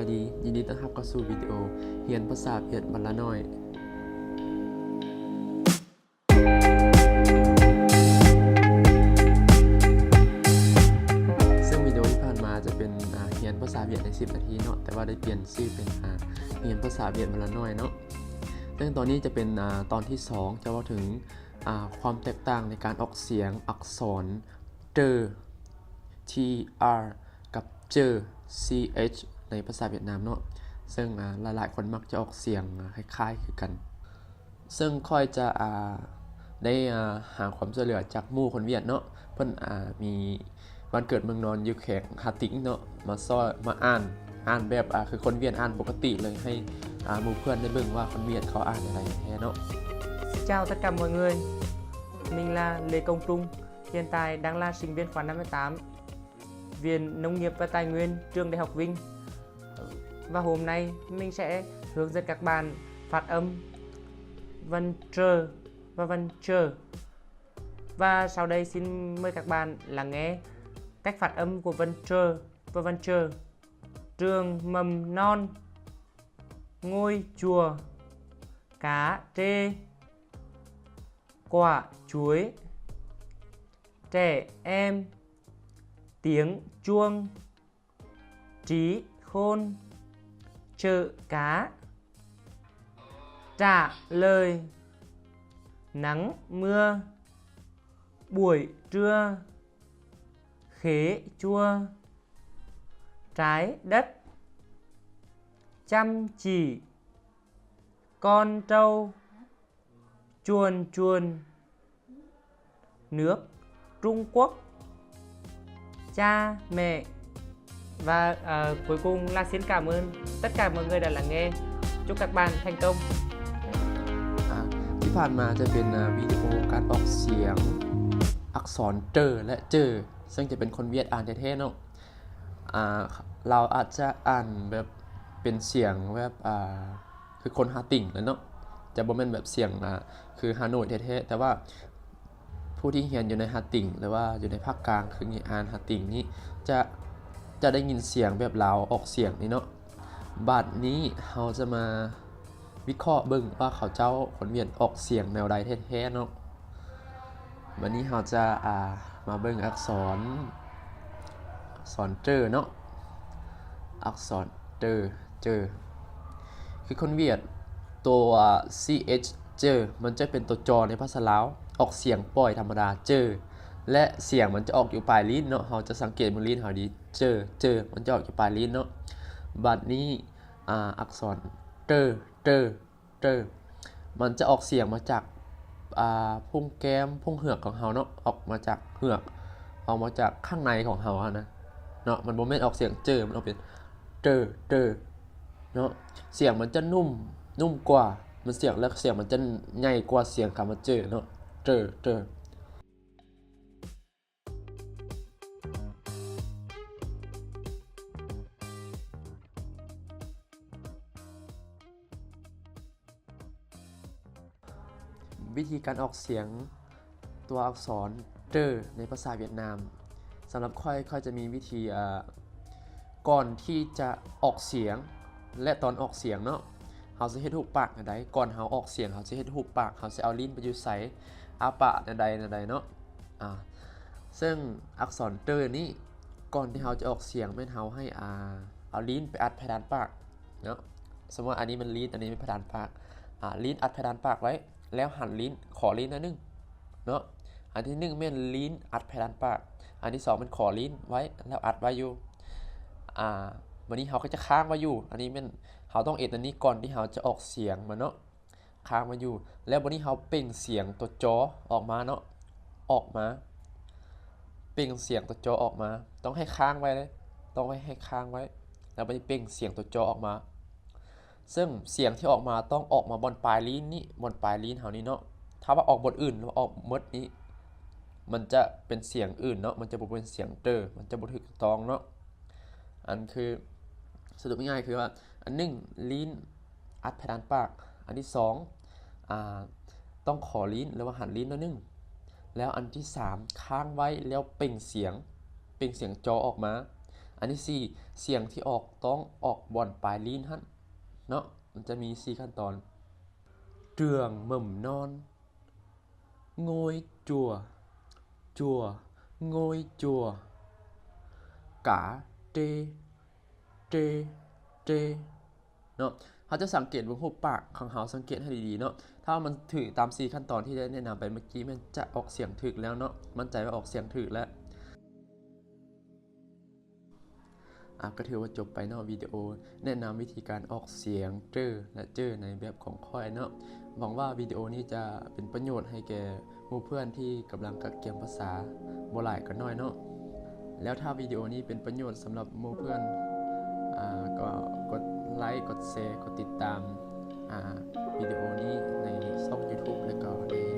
ສະບາຍດີ ຍິນດີຕ້ອນຮັບເຂົ້າສູ່ວິດີໂອຮຽນພາສາຫວຽດວັນລະໜ້ອຍ. ເຊິ່ງວິດີໂອທີ່ຜ່ານມາຈະເປັນ ອາ ຮຽນພາສາຫວຽດໃນສິບນາທີເນາະ, ແຕ່ວ່າໄດ້ປ່ຽນຊື່ເປັນ ອາ ຮຽນພາສາຫວຽດວັນລະໜ້ອຍເນາະ. ເຊິ່ງຕອນນີ້ຈະເປັນ ອາ ຕອນທີສອງ ຈະເວົ້າເຖິງ ອາ ຄວາມແຕກຕ່າງໃນການອອກສຽງອັກສອນ ເຕີ ທີ ອາ ກັບ ເຈີ ຊີ ເອັດ ໃນພາສາຫວຽດນາມເນາະ, ເຊິ່ງ ອາ ຫຼາຍໆຄົນມັກຈະອອກສຽງ ອາ ຄ້າຍໆຄືກັນ. ເຊິ່ງຂ້ອຍຈະ ອາ ໄດ້ ອາ ຫາຄວາມຊ່ວຍເຫຼືອຈາກໝູ່ຄົນຫວຽດເນາະ, ເພິ່ນ ອາ ມີບ້ານເກີດເມືອງນອນຢູ່ແຂວງຫາຕິງເນາະ, ມາຊ່ອຍ ມາອ່ານ ອ່ານແບບ ອາ ຄືຄົນຫວຽດອ່ານປົກກະຕິເລີຍ, ໃຫ້ ອາ ໝູ່ເພື່ອນໄດ້ເບິ່ງວ່າຄົນຫວຽດເຂົາອ່ານຈັ່ງໃດແທ້ເນາະ. Xin chào tất cả mọi người, mình là Lê Công Trung, hiện tại đang là sinh viên khóa năm mươi tám, Viện Nông nghiệp và Tài nguyên, trường Đại học Vinh. Và hôm nay mình sẽ hướng dẫn các bạn phát âm vần trơ và vần chơ. Và sau đây xin mời các bạn lắng nghe cách phát âm của vần trơ và vần chơ. Trường mầm non, ngôi chùa, cá trê, quả chuối, trẻ em, tiếng chuông, trí khôn, chợ cá, trả lời, nắng mưa, buổi trưa, khế chua, trái đất, chăm chỉ, con trâu, chuồn chuồn, nước Trung Quốc, cha mẹ. Và, ờ, cuối cùng là xin cảm ơn tất cả mọi người đã lắng nghe. Chúc các bạn thành công. ອາ ທີ່ຜ່ານມາຈະເປັນ ອາ ວິດີໂອການອອກສຽງອັກສອນເຕີ ແລະ ເຈີ ເຊິ່ງຈະເປັນຄົນຫວຽດອ່ານແທ້ໆເນາະ. ອາ ລາວອາດຈະອ່ານແບບເປັນສຽງແບບ ອາ ຄືຄົນຫາຕິງແຫຼະເນາະ, ຈະບໍ່ແມ່ນແບບສຽງ ອາ ຄືຮາໂນ້ຍແທ້ໆ, ແຕ່ວ່າຜູ້ທີ່ຮຽນຢູ່ໃນຫາຕິງ ຫຼືວ່າຢູ່ໃນພາກກາງ ຄືເງີອານ ຫາຕິງນີ້ ຈະ ຈະໄດ້ຍິນສຽງແບບລາວອອກສຽງນີ້ເນາະ. ບາດນີ້ເຮົາຈະມາ ວິເຄາະເບິ່ງວ່າເຂົາເຈົ້າຄົນຫວຽດອອກສຽງແນວໃດແທ້ໆເນາະ. ບາດນີ້ເຮົາຈະ ອາ ມາເບິ່ງອັກສອນ ອັກສອນເຈີເນາະ, ອັກສອນເຈີ ເຈີ ຄືຄົນຫວຽດ ຕົວ ຊີ ເອັດ ເຈີ ມັນຈະເປັນຕົວຈໍໃນພາສາລາວ ອອກສຽງປ່ອຍທຳມະດາ ເຈີ ແລະ ສຽງມັນຈະອອກຢູ່ປາຍລີ້ນເນາະ. ເຮົາຈະສັງເກດເບິ່ງລີ້ນເຮົາດີ ເຈີ ເຈີ ມັນຈະອອກຢູ່ປາຍລີ້ນເນາະ. ບາດນີ້ ອາ ອັກສອນເຕີ ເຕີ ເຕີ ມັນຈະອອກສຽງມາຈາກ ອາ ພຸ້ງແກ້ມ ພຸ້ງເຫືອກຂອງເຮົາເນາະ, ອອກມາຈາກເຫືອກ ອອກມາຈາກຂ້າງໃນຂອງເຮົາຫັ້ນນະເນາະ. ມັນບໍ່ແມ່ນອອກສຽງເຈີ ມັນອອກເປັນເຕີ ເຕີ ເນາະ. ສຽງມັນຈະນຸ້ມ ນຸ້ມກວ່າ ມັນສຽງ ແລະ ສຽງມັນຈະໃຫຍ່ກວ່າສຽງຄຳວ່າເຈີເນາະ ເຕີ ເຕີ. ວິທີການອອກສຽງຕົວອັກສອນເຕີໃນພາສາຫວຽດນາມ. ສຳລັບຂ້ອຍ ຂ້ອຍຈະມີວິທີ ເອີ ກ່ອນທີ່ຈະອອກສຽງ ແລະ ຕອນອອກສຽງເນາະ, ເຮົາຈະເຮັດຮູບປາກແນວໃດ? ກ່ອນເຮົາອອກສຽງ ເຮົາຈະເຮັດຮູບປາກ, ເຮົາຈະເອົາລີ້ນໄປຢູ່ໃສ? ອ້າປາກແນວໃດ ແນວໃດເນາະ. ອາ ເຊິ່ງອັກສອນເຕີນີ້ ກ່ອນທີ່ເຮົາຈະອອກສຽງ ແມ່ນເຮົາໃຫ້ ອາ ເອົາລີ້ນໄປອັດເພດານປາກເນາະ. ສົມມຸດວ່າອັນນີ້ແມ່ນລີ້ນ ອັນນີ້ແມ່ນເພດານປາກ, ອາ ລີ້ນອັດເພດານປາກໄວ້ ແລ້ວຫັນລີ້ນ ຂໍລີ້ນໜ້ອຍໜຶ່ງເນາະ. ອັນທີໜຶ່ງແມ່ນລີ້ນອັດເພດານປາກ, ອັນທີສອງແມ່ນຂໍລີ້ນໄວ້ ແລ້ວອັດໄວ້ຢູ່. ອາ ບາດນີ້ເຮົາກໍຈະຄ້າງໄວ້ຢູ່. ອັນນີ້ແມ່ນເຮົາຕ້ອງເຮັດອັນນີ້ກ່ອນທີ່ເຮົາຈະອອກສຽງມັນເນາະ. ຄ້າງໄວ້ຢູ່ ແລ້ວບາດນີ້ເຮົາເປັ່ງສຽງຕົວຈໍອອກມາເນາະ, ອອກມາ ເປັ່ງສຽງຕົວຈໍອອກມາ, ຕ້ອງໃຫ້ຄ້າງໄວ້ເລີຍ, ຕ້ອງໄວ້ໃຫ້ຄ້າງໄວ້ ແລ້ວບາດນີ້ເປັ່ງສຽງຕົວຈໍອອກມາ. ເຊິ່ງສຽງທີ່ອອກມາຕ້ອງອອກມາບ່ອນປາຍລີ້ນນີ້, ບ່ອນປາຍລີ້ນເຮົານີ້ເນາະ. ຖ້າວ່າອອກບ່ອນອື່ນ ຫຼືວ່າອອກໝົດນີ້ ມັນຈະເປັນສຽງອື່ນເນາະ, ມັນຈະບໍ່ເປັນສຽງເຕີ, ມັນຈະບໍ່ຖືກຕ້ອງເນາະ. ອັນຄື ສະຫຼຸບງ່າຍໆຄືວ່າ ອັນໜຶ່ງ ລີ້ນອັດເພດານປາກ, ອັນທີສອງ ອາ ຕ້ອງຂໍລີ້ນ ຫຼືວ່າຫັນລີ້ນໜ້ອຍໜຶ່ງ, ແລ້ວອັນທີສາມ ຄ້າງໄວ້ ແລ້ວເປັ່ງສຽງ ເປັ່ງສຽງຈໍອອກມາ. ອັນທີສີ່ ສຽງທີ່ອອກຕ້ອງອອກບ່ອນປາຍລີ້ນຫັ້ນເນາະ. ມັນຈະມີສີ່ຂັ້ນຕອນ: ເຈື່ອງເໝິ່ມນອນ, ໂງຍຈົວ, ຈົວ, ໂງຍຈົວ, ກາ, ເຕ, ເຕ, ເຕ ເນາະ. ເຮົາຈະສັງເກດເບິ່ງຮູບປາກຂອງເຮົາ, ສັງເກດໃຫ້ດີໆເນາະ. ຖ້າມັນຖືກຕາມສີ່ຂັ້ນຕອນທີ່ໄດ້ແນະນຳໄປເມື່ອກີ້, ແມ່ນຈະອອກສຽງຖືກແລ້ວເນາະ, ໝັ້ນໃຈວ່າອອກສຽງຖືກແລ້ວ. ອາ ກໍຖືວ່າຈົບໄປເນາະ ວິດີໂອແນະນຳວິທີການອອກສຽງເຈີ ແລະ ເຈີ ໃນແບບຂອງຂ້ອຍເນາະ. ຫວັງວ່າວິດີໂອນີ້ຈະເປັນປະໂຫຍດໃຫ້ແກ່ໝູ່ເພື່ອນທີ່ກຳລັງກະກຽມພາສາ ບໍ່ຫຼາຍກໍໜ້ອຍເນາະ. ແລ້ວຖ້າວິດີໂອນີ້ເປັນປະໂຫຍດສຳລັບໝູ່ເພື່ອນ ອາ ກໍກົດໄລ, ກົດແຊ, ກົດຕິດຕາມ ອາ ວິດີໂອນີ້ໃນຊ່ອງ YouTube ແລະ ກໍໃນ